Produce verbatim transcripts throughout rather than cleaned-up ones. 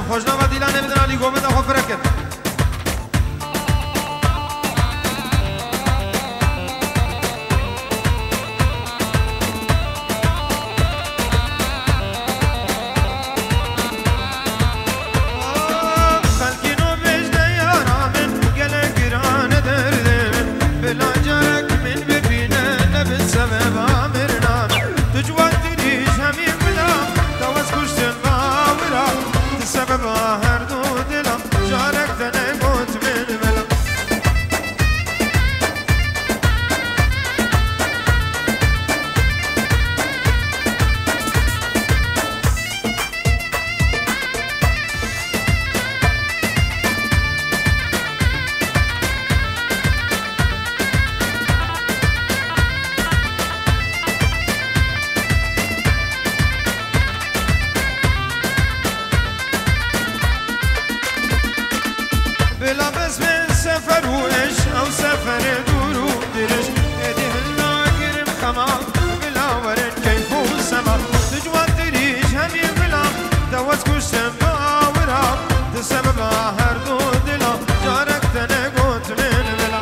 Xweşnava Dîlanê bidin alî, govenda xwe fireh kin. Xelkî no bêjne yara min, gelek giran e derdê min. Bila carek min bibîne, nebin sebeba mirina min. Tu ciwantirî ji hemî gula, te wez kuştin bawira. Di sebeba her du dila, carek te negot min bila. Bila bes be sefer û eş, ew seferê dûr û dirêj. Êdî hilla girim xema, bila werin keyf û sema. Tu ciwantirî ji hemî bila, te wez kuştin bawira. Di sebeba her du dila, carek te negot min bila.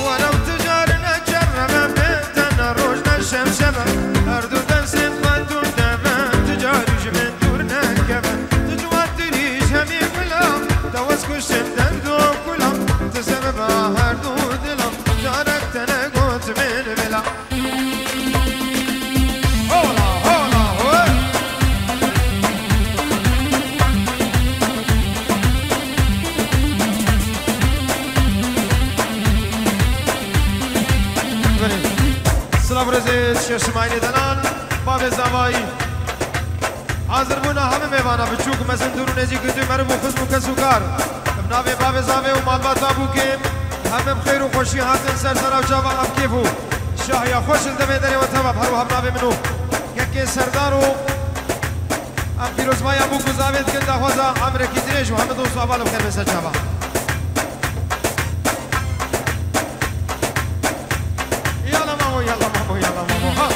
Were û tu carine çerre be, bê te ne roj ne şemşe be. Her du destên xwe dûr de be, tu carî ji min dûr nekeve. Tu ciwantirî ji hemî bila, te wez kuştin derd û kula. Tu sebeba her du dila, carek te negot min bila. Hola, hola, hoy. Belê. Silav û rêzê şeşimayînê denan, bavê zavayî. Hazir bûna hemî mêvana biçûk, mezin, dûr û nêzîk, dû meriv û xizm û kes û kar. Bi navê bavê zavê û malbata bûkê, hemî bi xêr û xweşî hatin ser sera û çava em kêf û şahiya xweş li devê derê we teva bi her wiha bi navê min û kekê Serdar û em pîrozbaya bûk û zavê dikin daxwaza emrekî dirêj û hemî dost û heval bi xêr bin ser çava. Yala mamo, yala mamo, yala mamo, ha.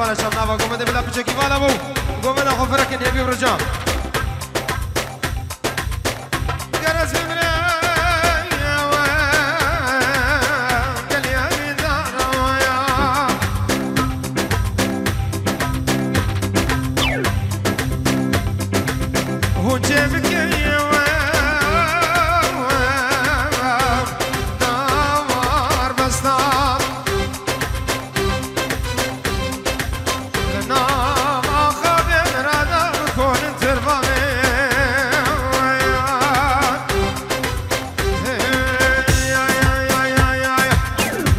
Bala çav nava gomedê bila piçekî vala bû. Gomeda xwe fireke nêbî rica. Ger ez bimre, gelî evîn dara ya. Hûn çê bikevî we, dawar bestan. Li nav axavê min re de konin tirva wê.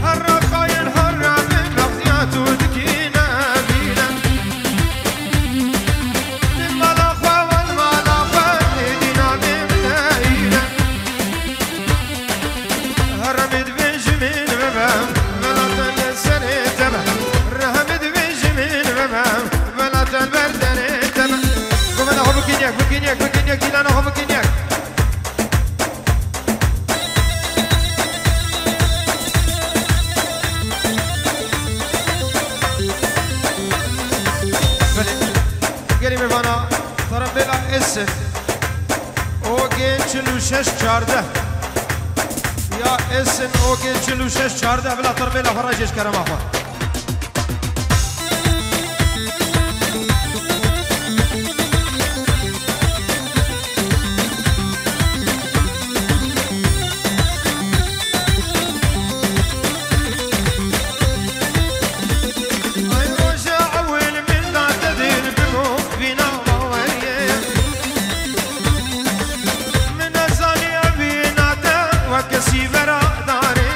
Herre xayên herre min mexdiya tu dikî nebîne. Min mala xwe, min mala xwe, êdî navê min neyne. Heremê dibêjimîn bibem, vela te li serê te be. Heremê dibêjimîn bibem, vela te li ber derê te be. Gomena xwe bikîn yek, bikîn yek, bikîn yek, gîlana xwe bikîn yek. Belê. Gelî mêvana, tarabêla Esin. Ogê çil û şeş çardeh. Ya Esin, Ogê çil û şeş çardeh, bila tarabêla xwe re jê ji kerema xwe. Ay roja ewil min da te dil bimo vîna baweriyê. Min nezaniye vîna te weke sîvera darê.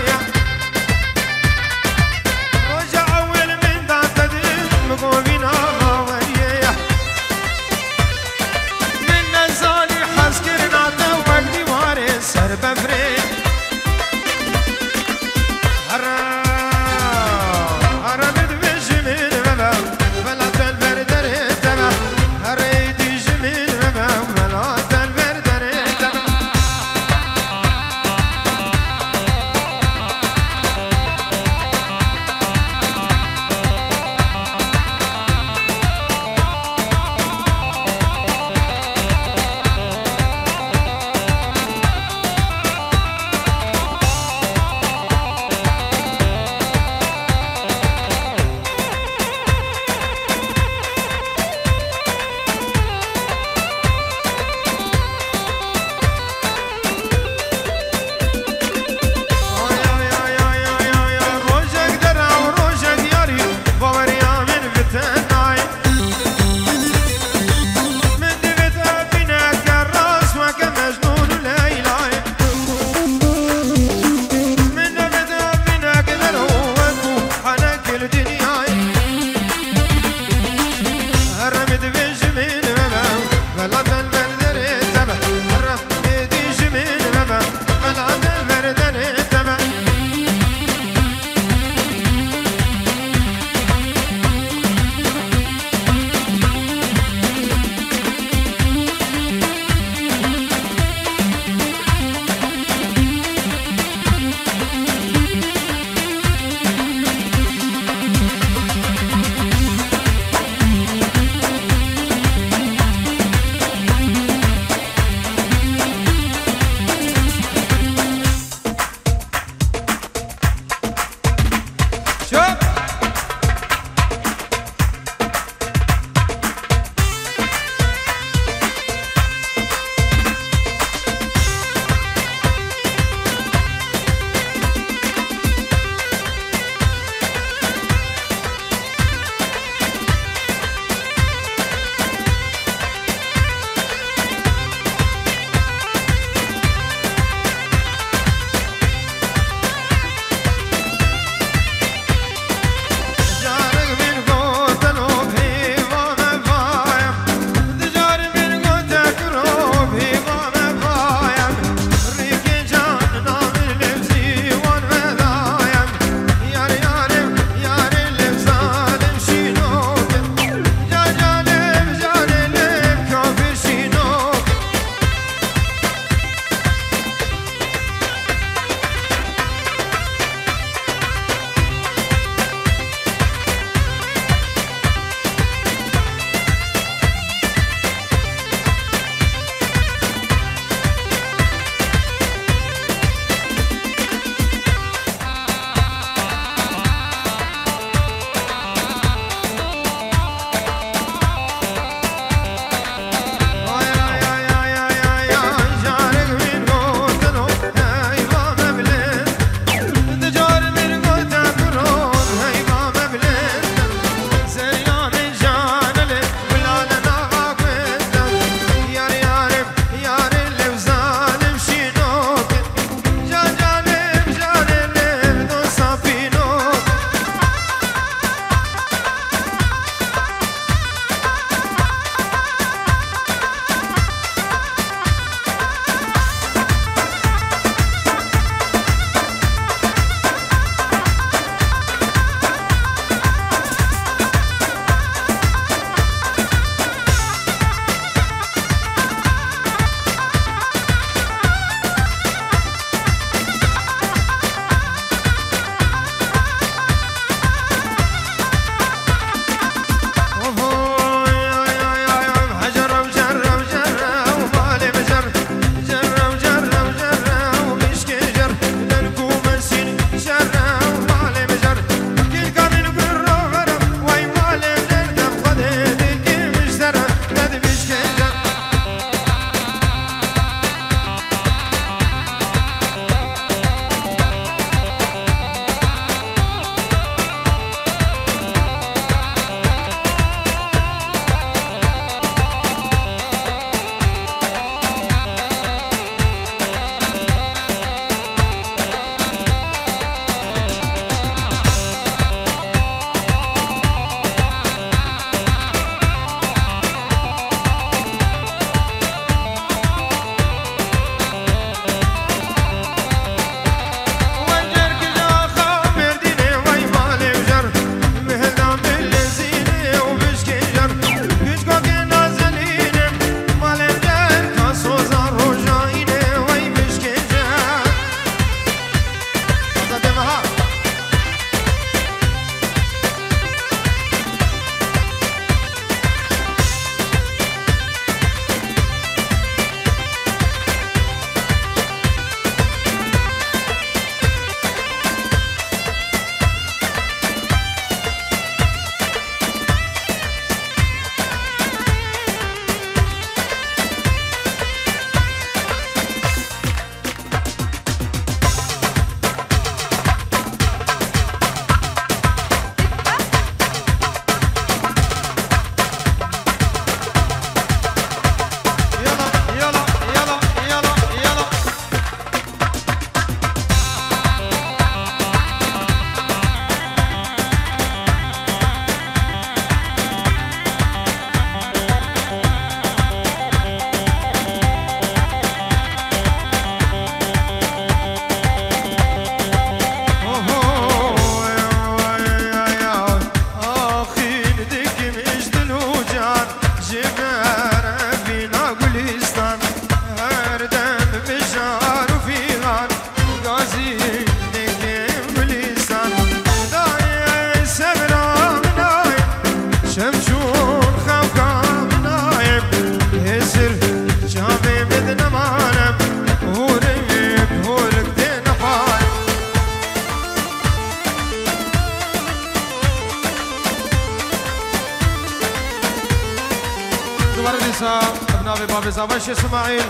Zava Şêx Smaîl.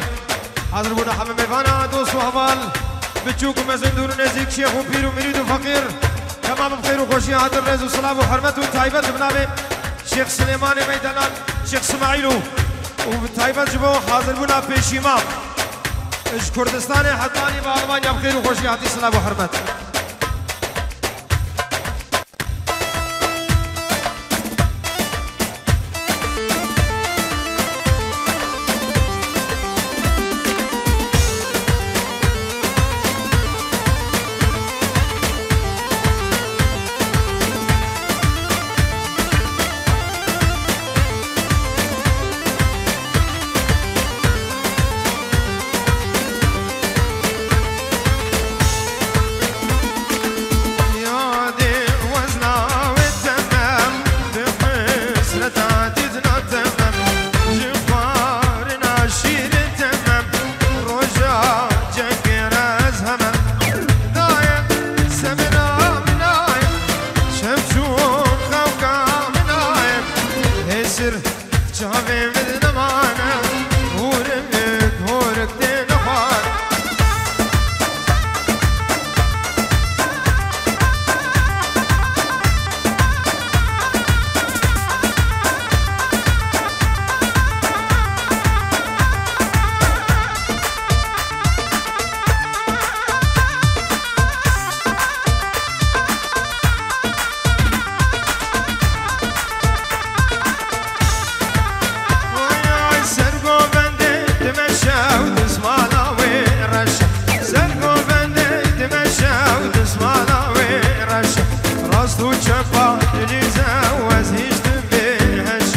Hazir bûne heme mêvana, dost û heval, biçûk û mezin, dûr û nêzîk, şêx û pîr û mirîd û feqîr. Temam bi xêr û xweşî hatin, rêz û silav û hurmet û taybet bi navê Şêx Silêmanê Meydelan, Şêx Smaîl û, û bi taybet ji bo hazirbûna pêşîma ji Kurdistanê hetanî bi Almanya bi xêr û xweşî hatî, silav û hurmet. Çavê min nemane, hûrik, hûrik têne xwar. Oy, oy, ser govendê dimeşe û dizmala wê reş. Ser govendê dimeşe û dizmala wê reş. Rast û çepa dilîze û ez hîç dibê heş.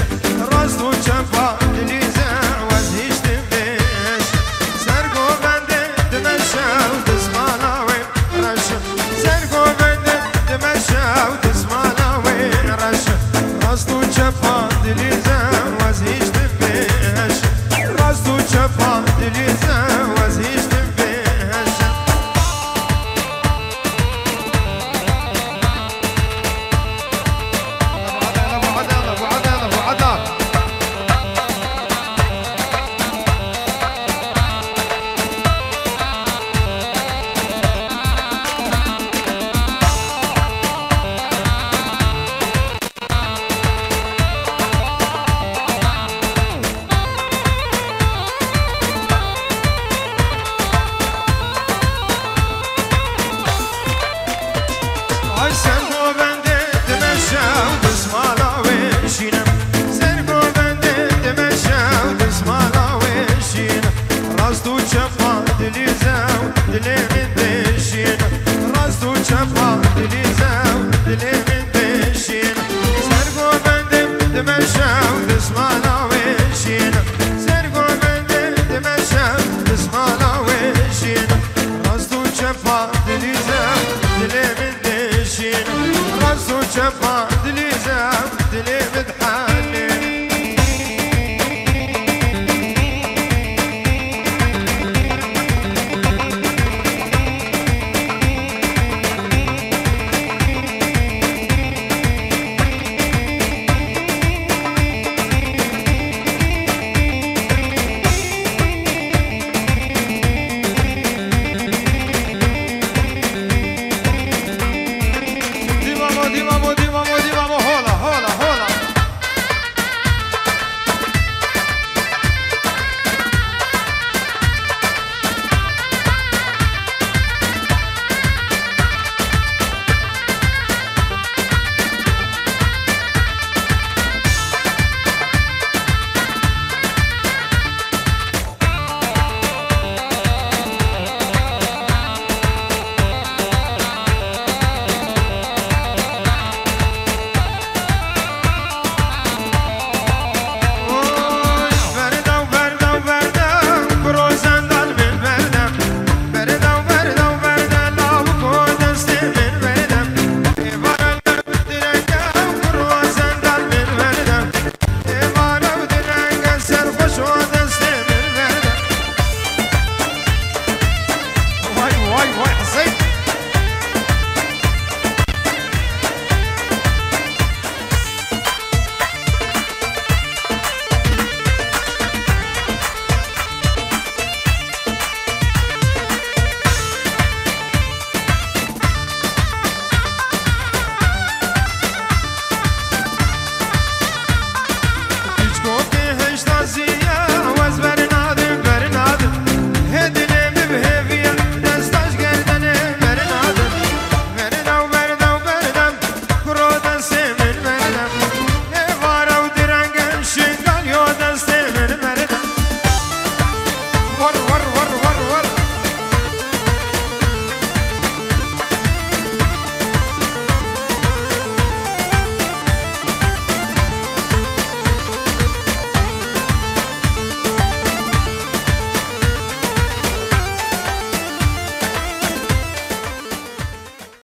Rast û çepa dilîze û ez hîç dibê heş. Ser govendê dimeşe û dizmala wê reş. Ser govendê dimeşe û dizmala wê reş. Rast û çepa dilîze û ez hîç dibê heş. Rast û çepa dilîze û ez hîç dibê heş. Ay ser govendê dimeşe û dizmala wê şîne. Ser govendê dimeşe û dizmala wê şîne. Rast û çepa dilîze û dilê min dêşîne. Rast û çepa dilîze û dilê min dêşîne. Ser govendê dimeşe û dizmala wê şîne. Ser govendê dimeşe û dizmala wê şîne. Rast û çepa dilîze, dilê min dêşîne. Rast û çepa dilîze, dilê min dihenê. Dî mamo, dî mamo, dî mamo, dî mamo, hola, hola, hola. Vay, vay, vay.